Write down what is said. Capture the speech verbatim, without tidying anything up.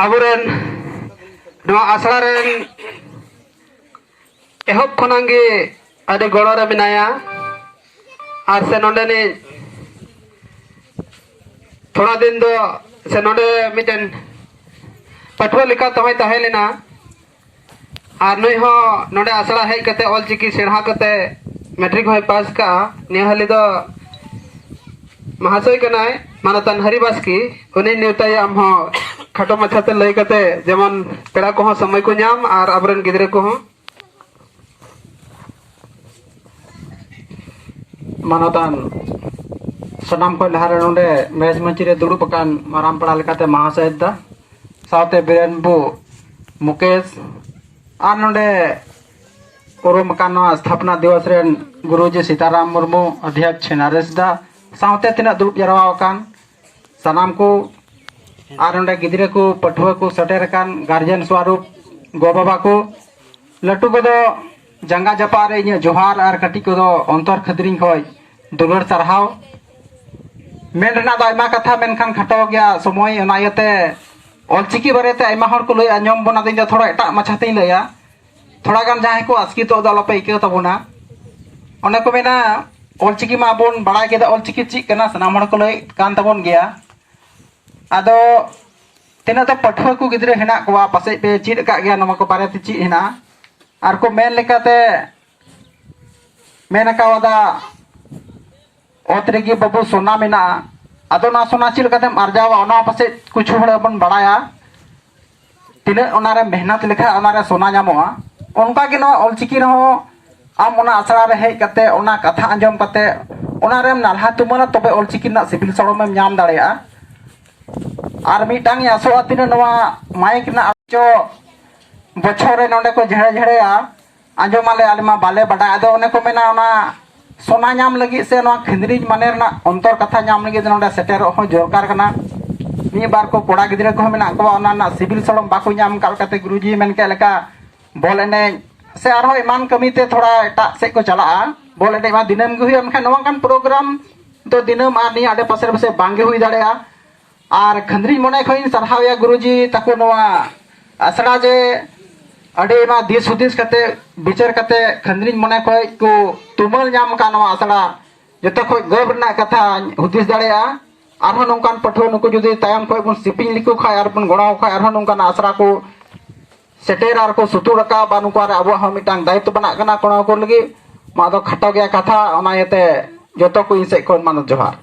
ᱟᱵᱚᱨᱮᱱ ᱱᱚᱣᱟ ᱟᱥᱲᱟ ᱨᱮᱱ ᱮᱦᱚᱵ ᱠᱷᱚᱱᱟᱜ ᱜᱮ ᱟᱹᱰᱤ ᱜᱚᱲᱚ ᱨᱮ ᱢᱮᱱᱟᱭᱟ᱾ ᱟᱨ ᱥᱮ ᱱᱚᱰᱮᱱᱤᱡ ᱛᱷᱚᱲᱟ ᱫᱤᱱ ᱫᱚ ᱥᱮ ᱱᱚᱰᱮ ᱢᱤᱫᱴᱮᱱ ᱯᱟᱹᱴᱷᱩᱣᱟᱹ ᱞᱮᱠᱟ ᱛᱮᱦᱚᱸᱭ ᱛᱟᱦᱮᱸ ᱞᱮᱱᱟ᱾ ᱟᱨ ᱱᱩᱭ ᱦᱚᱸ ᱱᱚᱰᱮ ᱟᱥᱲᱟ ᱦᱮᱡ ᱠᱟᱛᱮ ᱚᱞᱪᱤᱠᱤ ᱥᱮᱬᱟ ᱠᱟᱛᱮ ᱢᱮᱴᱨᱤᱠ ᱦᱚᱸᱭ ᱯᱟᱥ ᱠᱟᱜᱼᱟ᱾ ᱱᱤᱭᱟᱹ ᱦᱟᱹᱞᱤ ᱫᱚ ᱢᱟᱦᱟᱥᱚᱭ ᱠᱟᱱᱟᱭ ᱢᱟᱱᱚᱛᱟᱱ ᱦᱟᱹᱨᱤ ᱵᱟᱥᱠᱮ᱾ ᱩᱱᱤᱧ ᱱᱮᱣᱛᱟᱭᱟ, ᱟᱢ ᱦᱚᱸ ᱠᱷᱟᱴᱚ ᱢᱟᱪᱷᱟᱛᱮ ᱞᱟᱹᱭ ᱠᱟᱛᱮ, ᱡᱮᱢᱚᱱ ᱯᱮᱲᱟ ᱠᱚᱦᱚᱸ ᱥᱚᱢᱚᱭ ᱠᱚ ᱧᱟᱢ ᱟᱨ ᱟᱵᱚᱨᱮᱱ ᱜᱤᱫᱽᱨᱟᱹ ᱠᱚᱦᱚᱸ᱾ ᱢᱟᱱᱚᱛᱟᱱ, ᱥᱟᱱᱟᱢ ᱠᱷᱚᱱ ᱞᱟᱦᱟᱨᱮ ᱱᱚᱰᱮ ᱢᱮᱡᱽ ᱢᱟᱹᱪᱤ ᱨᱮ ᱫᱩᱲᱩᱵ ᱟᱠᱟᱱ ᱢᱟᱨᱟᱝ ᱯᱮᱲᱟ ᱞᱮᱠᱟᱛᱮ ᱢᱟᱦᱟᱥᱚᱭ ᱫᱟ, ᱥᱟᱶᱛᱮ ᱵᱤᱨᱮᱱ ᱵᱩ ᱢᱩᱠᱮᱥ, ᱟᱨ ᱱᱚᱰᱮ ᱩᱨᱩᱢ ᱟᱠᱟᱱ ᱱᱚᱣᱟ ᱥᱛᱷᱟᱯᱚᱱᱟ ᱫᱤᱵᱚᱥ ᱨᱮᱱ ᱜᱩᱨᱩᱡᱤ ᱥᱤᱛᱟᱨᱟᱢ ᱢᱩᱨᱢᱩ, ᱚᱫᱷᱭᱚᱠᱥ ᱱᱟᱨᱮᱥ ᱫᱟ, ᱥᱟᱶᱛᱮ ᱛᱤᱱᱟᱹᱜ ᱫᱩᱲᱩᱵ ᱡᱟᱨᱣᱟ ᱟᱠᱟᱱ ᱥᱟᱱᱟᱢ ᱠᱚ, ᱟᱨ ᱱᱚᱰᱮ ᱜᱤᱫᱽᱨᱟᱹ ᱠᱚ, ᱯᱟᱹᱴᱷᱩᱣᱟᱹ ᱠᱚ ᱥᱮᱴᱮᱨ ᱟᱠᱟᱱ ᱜᱟᱨᱡᱮᱱ ᱥᱚᱨᱩᱯ, ᱜᱚ ᱵᱟᱵᱟ ᱠᱚ, ᱞᱟᱹᱴᱩ ᱠᱚᱫᱚ ᱡᱟᱸᱜᱟ ᱡᱟᱯᱟᱜ ᱨᱮ ᱤᱧᱟᱹᱜ ᱡᱚᱦᱟᱨ ᱟᱨ ᱠᱟᱹᱴᱤᱡ ᱠᱚᱫᱚ ᱚᱱᱛᱚᱨ ᱠᱷᱟᱹᱫᱽᱨᱤᱧ ᱠᱷᱚᱡ ᱫᱩᱞᱟᱹᱲ ᱥᱟᱨᱦᱟᱣ᱾ ᱢᱮᱱ ᱨᱮᱱᱟᱜ ᱫᱚ ᱟᱭᱢᱟ ᱠᱟᱛᱷᱟ, ᱢᱮᱱᱠᱷᱟᱱ ᱠᱷᱟᱴᱚ ᱜᱮᱭᱟ ᱥᱚᱢᱚᱭ, ᱚᱱᱟ ᱤᱭᱟᱹᱛᱮ ᱚᱞᱪᱤᱠᱤ ᱵᱟᱨᱮᱛᱮ ᱟᱭᱢᱟ ᱦᱚᱲ ᱠᱚ ᱞᱟᱹᱭ ᱟᱸᱡᱚᱢ ᱵᱚᱱᱟ, ᱟᱫᱚ ᱤᱧ ᱫᱚ ᱛᱷᱚᱲᱟ ᱮᱴᱟᱜ ᱢᱟᱪᱷᱟ ᱛᱤᱧ ᱞᱟᱹᱭᱟ᱾ ᱛᱷᱚᱲᱟ ᱜᱟᱱ ᱡᱟᱦᱟᱸᱭ ᱠᱚ ᱟᱥᱠᱮᱛᱚᱜ ᱫᱚ ᱟᱞᱚᱯᱮ ᱟᱹᱭᱠᱟᱹᱣ ᱛᱟᱵᱚᱱᱟ᱾ ᱚᱱᱮ ᱠᱚ ᱢᱮᱱᱟ, ᱚᱞᱪᱤᱠᱤ ᱢᱟ ᱵᱚᱱ ᱵᱟᱲᱟᱭ ᱠᱮᱫᱟ, ᱚᱞᱪᱤᱠᱤ ᱪᱮᱫ ᱠᱟᱱᱟ ᱥᱟᱱᱟᱢ ᱦᱚᱲ ᱠᱚ ᱞᱟᱹᱭᱮᱫ ᱠᱟᱱ ᱛᱟᱵᱚᱱ ᱜᱮᱭᱟ᱾ ᱟᱫᱚ ᱛᱤᱱᱟᱹᱜ ᱫᱚ ᱯᱟᱹᱴᱷᱩᱣᱟᱹ ᱠᱚ ᱜᱤᱫᱽᱨᱟᱹ ᱦᱮᱱᱟᱜ ᱠᱚᱣᱟ, ᱯᱟᱥᱮᱡ ᱯᱮ ᱪᱮᱫ ᱟᱠᱟᱫ ᱜᱮᱭᱟ ᱱᱚᱣᱟ ᱠᱚ ᱵᱟᱨᱮᱛᱮ ᱪᱮᱫ ᱦᱮᱱᱟᱜᱼᱟ᱾ ᱟᱨ ᱠᱚ ᱢᱮᱱ ᱞᱮᱠᱟᱛᱮ ᱢᱮᱱ ᱟᱠᱟᱣᱟᱫᱟ, ᱚᱛ ᱨᱮᱜᱮ ᱵᱟᱹᱵᱩ ᱥᱚᱱᱟ ᱢᱮᱱᱟᱜᱼᱟ᱾ ᱟᱫᱚ ᱚᱱᱟ ᱥᱚᱱᱟ ᱪᱮᱫ ᱞᱮᱠᱟᱛᱮᱢ ᱟᱨᱡᱟᱣᱟ, ᱚᱱᱟ ᱯᱟᱥᱮᱡ ᱠᱤᱪᱷᱩ ᱦᱚᱲ ᱵᱚᱱ ᱵᱟᱲᱟᱭᱟ᱾ ᱛᱤᱱᱟᱹᱜ ᱚᱱᱟᱨᱮ ᱢᱮᱦᱱᱚᱛ ᱞᱮᱠᱷᱟᱱ ᱚᱱᱟᱨᱮ ᱥᱚᱱᱟ ᱧᱟᱢᱚᱜᱼᱟ, ᱚᱱᱠᱟᱜᱮ ᱱᱚᱣᱟ ᱚᱞᱪᱤᱠᱤ ᱨᱮᱦᱚᱸ ᱟᱢ ᱚᱱᱟ ᱟᱥᱲᱟ ᱨᱮ ᱦᱮᱡ ᱠᱟᱛᱮ, ᱚᱱᱟ ᱠᱟᱛᱷᱟ ᱟᱸᱡᱚᱢ ᱠᱟᱛᱮ, ᱚᱱᱟᱨᱮᱢ ᱱᱟᱞᱦᱟ ᱛᱩᱢᱟᱹᱞᱟ, ᱛᱚᱵᱮ ᱚᱞᱪᱤᱠᱤ ᱨᱮᱱᱟᱜ ᱥᱤᱵᱤᱞ ᱥᱚᱲᱚᱢᱮᱢ ᱧᱟᱢ ᱫᱟᱲᱮᱭᱟᱜᱼᱟ᱾ ᱟᱨ ᱢᱤᱫᱴᱟᱝ ᱤᱧ ᱟᱥᱚᱜᱼᱟ, ᱛᱤᱱᱟᱹᱜ ᱱᱚᱣᱟ ᱢᱟᱭᱤᱠ ᱨᱮᱱᱟᱜ ᱟᱣᱟᱡᱽ ᱵᱚᱪᱷᱚᱨ ᱨᱮ ᱱᱚᱰᱮ ᱠᱚ ᱡᱷᱮᱲᱮ ᱡᱷᱮᱲᱮᱭᱟ, ᱟᱸᱡᱚᱢᱟᱞᱮ, ᱟᱞᱮ ᱢᱟ ᱵᱟᱞᱮ ᱵᱟᱰᱟᱭ᱾ ᱟᱫᱚ ᱚᱱᱮ ᱠᱚ ᱢᱮᱱᱟ, ᱚᱱᱟ ᱥᱚᱱᱟ ᱧᱟᱢ ᱞᱟᱹᱜᱤᱫ ᱥᱮ ᱱᱚᱣᱟ ᱠᱷᱟᱹᱱᱫᱽᱨᱤᱧ ᱢᱟᱱᱮ ᱨᱮᱱᱟᱜ ᱚᱱᱛᱚᱨ ᱠᱟᱛᱷᱟ ᱧᱟᱢ ᱞᱟᱹᱜᱤᱫ ᱱᱚᱰᱮ ᱥᱮᱴᱮᱨᱚᱜ ᱦᱚᱸ ᱫᱚᱨᱠᱟᱨ ᱠᱟᱱᱟ᱾ ᱢᱤᱫ ᱵᱟᱨ ᱠᱚ ᱠᱚᱲᱟ ᱜᱤᱫᱽᱨᱟᱹ ᱠᱚᱦᱚᱸ ᱢᱮᱱᱟᱜ ᱠᱚᱣᱟ, ᱚᱱᱟ ᱨᱮᱱᱟᱜ ᱥᱤᱵᱤᱞ ᱥᱚᱲᱚᱢ ᱵᱟᱠᱚ ᱧᱟᱢ ᱟᱠᱟᱫ ᱞᱮᱠᱟᱛᱮ, ᱜᱩᱨᱩᱡᱤ ᱢᱮᱱ ᱠᱮᱫ ᱞᱮᱠᱟ, ᱵᱚᱞ ᱮᱱᱮᱡ ᱥᱮ ᱟᱨᱦᱚᱸ ᱮᱢᱟᱱ ᱠᱟᱹᱢᱤᱛᱮ ᱛᱷᱚᱲᱟ ᱮᱴᱟᱜ ᱥᱮᱫ ᱠᱚ ᱪᱟᱞᱟᱜᱼᱟ᱾ ᱵᱚᱞ ᱮᱱᱮᱡ ᱢᱟ ᱫᱤᱱᱟᱹᱢ ᱜᱮ ᱦᱩᱭᱩᱜᱼᱟ, ᱢᱮᱱᱠᱷᱟᱱ ᱱᱚᱣᱟ ᱞᱮᱠᱟᱱ ᱯᱨᱳᱜᱨᱟᱢ ᱫᱚ ᱫᱤᱱᱟᱹᱢ ᱟᱨ ᱱᱤᱭᱟᱹ ᱟᱰᱮ ᱯᱟᱥᱮ ᱨᱮ ᱯᱟᱥᱮ ᱵᱟᱝ ᱜᱮ ᱦᱩᱭ ᱫᱟᱲᱮᱭᱟᱜᱼᱟ᱾ ᱟᱨ ᱠᱷᱟᱹᱱᱫᱽᱨᱤᱧ ᱢᱚᱱᱮ ᱠᱷᱚᱱ ᱤᱧ ᱥᱟᱨᱦᱟᱣᱮᱭᱟ ᱜᱩᱨᱩᱡᱤ ᱛᱟᱠᱚ ᱱᱚᱣᱟ ᱟᱥᱲᱟ ᱡᱮ ᱟᱹᱰᱤ ᱟᱭᱢᱟ ᱫᱤᱥ ᱦᱩᱫᱤᱥ ᱠᱟᱛᱮ, ᱵᱤᱪᱟᱹᱨ ᱠᱟᱛᱮ ᱠᱷᱟᱹᱱᱫᱽᱨᱤᱧ ᱢᱚᱱᱮ ᱠᱷᱚᱱ ᱠᱚ ᱛᱩᱢᱟᱹᱞ ᱧᱟᱢ ᱟᱠᱟᱫ ᱱᱚᱣᱟ ᱟᱥᱲᱟ᱾ ᱡᱚᱛᱚ ᱠᱷᱚᱱ ᱜᱚᱨᱵ ᱨᱮᱱᱟᱜ ᱠᱟᱛᱷᱟᱧ ᱦᱩᱫᱤᱥ ᱫᱟᱲᱮᱭᱟᱜᱼᱟ᱾ ᱟᱨᱦᱚᱸ ᱱᱚᱝᱠᱟᱱ ᱯᱟᱹᱴᱷᱩᱣᱟᱹ ᱱᱩᱠᱩ ᱡᱩᱫᱤ ᱛᱟᱭᱚᱢ ᱠᱷᱚᱱ ᱵᱚᱱ ᱥᱤᱯᱤᱧ ᱞᱮᱠᱚ ᱠᱷᱟᱱ ᱟᱨ ᱵᱚᱱ ᱜᱚᱲᱚ ᱟᱠᱚ ᱠᱷᱟᱱ, ᱟᱨᱦᱚᱸ ᱱᱚᱝᱠᱟᱱ ᱟᱥᱲᱟ ᱠᱚ ᱥᱮᱴᱮᱨ ᱟᱨ ᱠᱚ ᱥᱩᱛᱩᱨ ᱨᱟᱠᱟᱵ, ᱟᱨ ᱱᱩᱠᱩ ᱟᱨ ᱟᱵᱚᱣᱟᱜ ᱦᱚᱸ ᱢᱤᱫᱴᱟᱝ ᱫᱟᱭᱤᱛᱛᱚ ᱵᱮᱱᱟᱜ ᱠᱟᱱᱟ ᱠᱚᱲᱟ ᱠᱚ ᱞᱟᱹᱜᱤᱫ᱾ ᱢᱟ ᱫᱚ ᱠᱷᱟᱴᱚ ᱜᱮᱭᱟ ᱠᱟᱛᱷᱟ, ᱚᱱᱟ ᱤᱭᱟᱹᱛᱮ ᱡᱚᱛᱚ ᱠᱚ ᱤᱧ ᱥᱮᱫ ᱠᱷᱚᱱ ᱢᱟᱱᱚᱛ ᱡᱚᱦᱟᱨ᱾